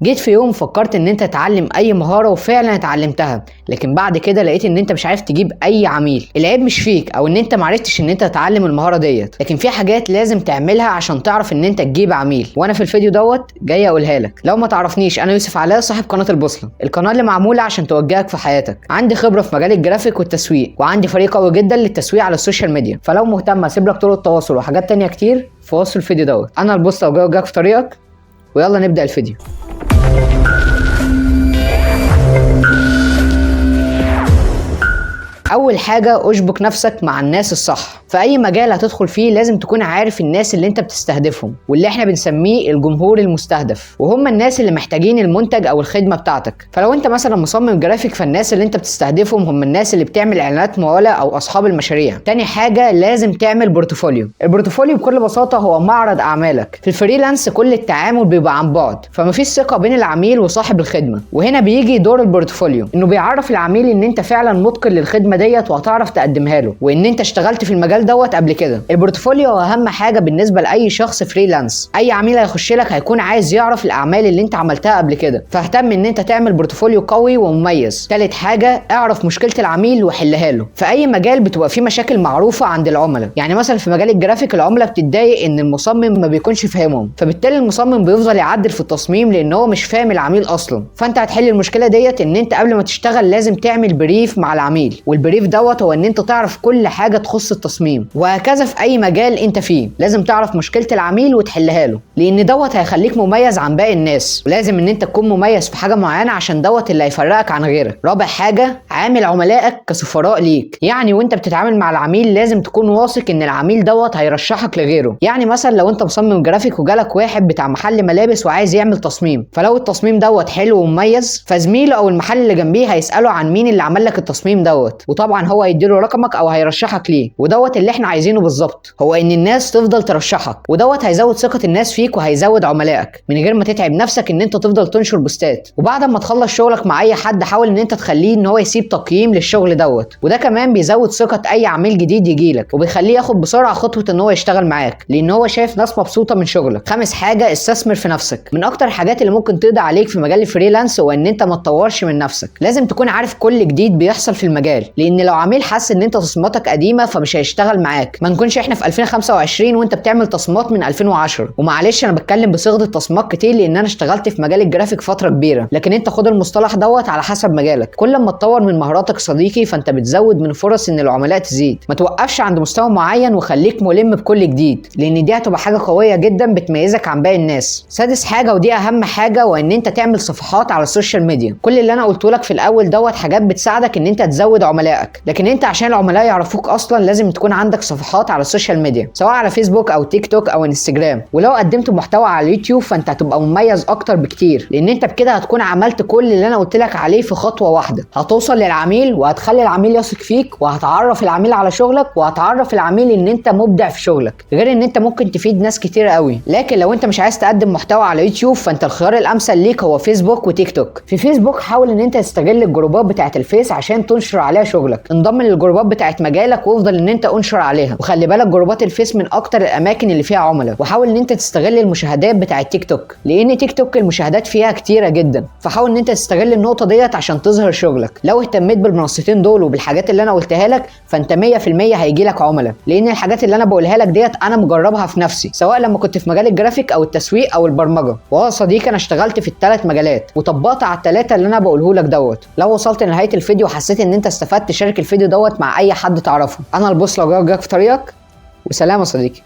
جيت في يوم فكرت ان انت تتعلم اي مهارة وفعلا اتعلمتها، لكن بعد كده لقيت ان انت مش عارف تجيب اي عميل. العيب مش فيك او ان انت معرفتش ان انت تتعلم المهارة ديت، لكن في حاجات لازم تعملها عشان تعرف ان انت تجيب عميل، وانا في الفيديو دوت جاي اقولها لك. لو ما تعرفنيش، انا يوسف علاء صاحب قناة البوصلة، القناة اللي معمولة عشان توجهك في حياتك. عندي خبرة في مجال الجرافيك والتسويق، وعندي فريق قوي جدا للتسويق على ال social media، فلو مهتم اسيب لك طرق التواصل وحاجات تانية كتير في وصف الفيديو دوت. انا البوصلة وجاي اوجهك في طريقك، ويلا نبدأ الفيديو. اول حاجة، اشبك نفسك مع الناس الصح. في اي مجال هتدخل فيه لازم تكون عارف الناس اللي انت بتستهدفهم، واللي احنا بنسميه الجمهور المستهدف، وهم الناس اللي محتاجين المنتج او الخدمة بتاعتك. فلو انت مثلا مصمم جرافيك، فالناس اللي انت بتستهدفهم هم الناس اللي بتعمل اعلانات ممولة او اصحاب المشاريع. تاني حاجة، لازم تعمل portfolio. ال portfolio بكل بساطة هو معرض اعمالك. في ال freelance كل التعامل بيبقى عن بعد، فمفيش ثقة بين العميل وصاحب الخدمة، وهنا بيجي دور ال portfolio، انه بيعرف العميل ان انت فعلا متقن للخدمة ديت وهتعرف تقدمها له، وان انت اشتغلت في المجال دوت قبل كده. ال portfolio هو اهم حاجة بالنسبة لاي شخص freelance. اي عميل هيخش لك هيكون عايز يعرف الاعمال اللي انت عملتها قبل كده، فاهتم ان انت تعمل portfolio قوي ومميز. تالت حاجة، اعرف مشكلة العميل وحلها له. في اي مجال بتبقى فيه مشاكل معروفة عند العملاء، يعني مثلا في مجال الجرافيك العملاء بتتضايق ان المصمم ما بيكونش فاهمهم، فبالتالي المصمم بيفضل يعدل في التصميم لان هو مش فاهم العميل اصلا. فانت هتحل المشكلة ديت ان انت قبل ما تشتغل لازم تعمل brief مع العميل، وال brief دوت هو ان انت تعرف كل حاجة تخص التصميم. وهكذا في اي مجال انت فيه لازم تعرف مشكلة العميل وتحلها له، لان دوت هيخليك مميز عن باقي الناس. ولازم ان انت تكون مميز في حاجة معينة عشان دوت اللي هيفرقك عن غيرك. رابع حاجة، عامل عملائك كسفراء ليك. يعني وانت بتتعامل مع العميل لازم تكون واثق ان العميل دوت هيرشحك لغيره. يعني مثلا لو انت مصمم جرافيك وجالك واحد بتاع محل ملابس وعايز يعمل تصميم، فلو التصميم دوت حلو ومميز، فزميله او المحل اللي جنبيه هيساله عن مين اللي عمل لك التصميم دوت، وطبعا هو هيديله رقمك او هيرشحك ليه. ودوت اللي احنا عايزينه بالظبط، هو ان الناس تفضل ترشحك، ودوت هيزود ثقة الناس فيك وهيزود عملائك من غير ما تتعب نفسك ان انت تفضل تنشر بوستات. وبعد ما تخلص شغلك مع اي حد حاول ان انت تخليه ان هو يسيب تقييم للشغل دوت، وده كمان بيزود ثقة اي عميل جديد يجيلك، وبيخليه ياخد بسرعة خطوة ان هو يشتغل معاك، لان هو شايف ناس مبسوطة من شغلك. خامس حاجة، استثمر في نفسك. من اكتر الحاجات اللي ممكن تقضي عليك في مجال ال freelance هو ان انت ما تطورش من نفسك. لازم تكون عارف كل جديد بيحصل في المجال، لان لو عميل حس ان انت تصميماتك قديمة فمش هيشتغل معاك. ما نكونش احنا في 2025 وانت بتعمل تصميمات من 2010. ومعلش انا بتكلم بصيغة التصميمات كتير لان انا اشتغلت في مجال الجرافيك فترة كبيرة، لكن انت خد المصطلح دوت على حسب مجالك. كل ما تطور من مهاراتك صديقي فانت بتزود من فرص ان العملاء تزيد. ما توقفش عند مستوى معين وخليك ملم بكل جديد، لان دي هتبقى حاجة قوية جدا بتميزك عن باقي الناس. سادس حاجة ودي اهم حاجة، وان انت تعمل صفحات على ال social media. كل اللي انا قلته لك في الاول دوت حاجات بتساعدك ان انت تزود عملائك، لكن انت عشان العملاء يعرفوك اصلا لازم تكون عندك صفحات على ال social media، سواء على فيسبوك او تيك توك او انستجرام. ولو قدمت محتوى على اليوتيوب فانت هتبقى مميز اكتر بكتير، لان انت بكده هتكون عملت كل اللي انا قلت لك عليه في خطوة واحدة. هتوصل للعميل وهتخلي العميل يثق فيك، وهتعرف العميل على شغلك، وهتعرف العميل ان انت مبدع في شغلك، غير ان انت ممكن تفيد ناس كتير قوي. لكن لو انت مش عايز تقدم محتوى على يوتيوب فانت الخيار الامثل ليك هو فيسبوك وتيك توك. في فيسبوك حاول ان انت تستغل الجروبات بتاعه الفيس عشان تنشر عليها شغلك. انضم للجروبات بتاعه مجالك وافضل ان انت انشر عليها. وخلي بالك جروبات الفيس من اكتر الاماكن اللي فيها عملاء. وحاول ان انت تستغل المشاهدات بتاعه تيك توك، لان تيك توك المشاهدات فيها كتيرة جدا، فحاول ان انت تستغل النقطة ديت عشان تظهر شغلك. لو اهتميت بالمنصتين دول وبالحاجات اللي انا قلتها لك فانت 100% هيجي لك عملاء، لان الحاجات اللي انا بقولها لك ديت انا مجربها في نفسي، سواء لما كنت في مجال الجرافيك او التسويق او البرمجة. واه صديقي انا اشتغلت في الثلاث مجالات وطبقت على الثلاثة اللي انا بقوله لك دوت. لو وصلت لنهاية الفيديو وحسيت ان انت استفدت، شارك الفيديو دوت مع اي حد تعرفه. انا البوصلة جاي في طريقك، وسلام يا صديقي.